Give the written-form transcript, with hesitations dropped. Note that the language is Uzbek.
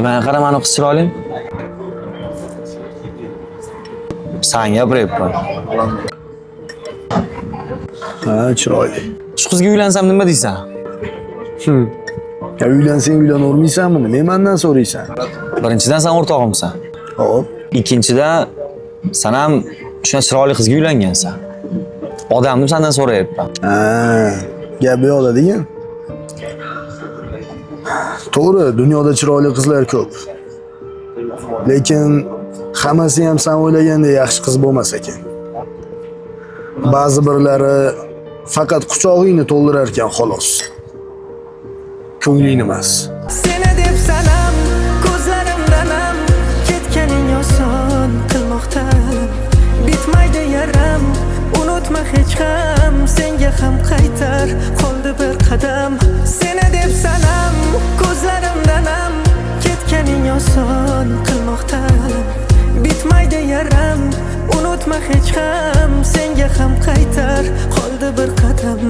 Mana qara, mani qiz chiroyli. San gapiryapman. Ha, chiroyli. Shu qizga uylansam nima deysan? Ya uylansang uylanavermaysanmi? Nima mendan so'raysan? Birinchidan san o'rtog'imsan. Hop. Ikkinchidan san ham shunday chiroyli qizga uylangansan. Odamni sandan so'rayapman. Ha, gap bu yoqda degan. To'g'ri, dunyoda chiroyli qizlar ko'p. Lekin hammasi ham san o'ylagandek yaxshi qiz bo'lmas ekan. Ba'zi birlari faqat quchog'ingni to'ldirar ekan xolos. Ko'nglingni emas. Seni deb sanam ko'zlarimdan ham ketganing oson qilmoqda. Bitmaydi yaram, unutma hech ham, senga ham qaytar qoldi bir qadam. Seni deb sanam ko'zlarimdan ham ketganing oson qilmoqda. Bitmaydi yaram, unutma hech ham, senga ham qaytar qoldi bir qadam.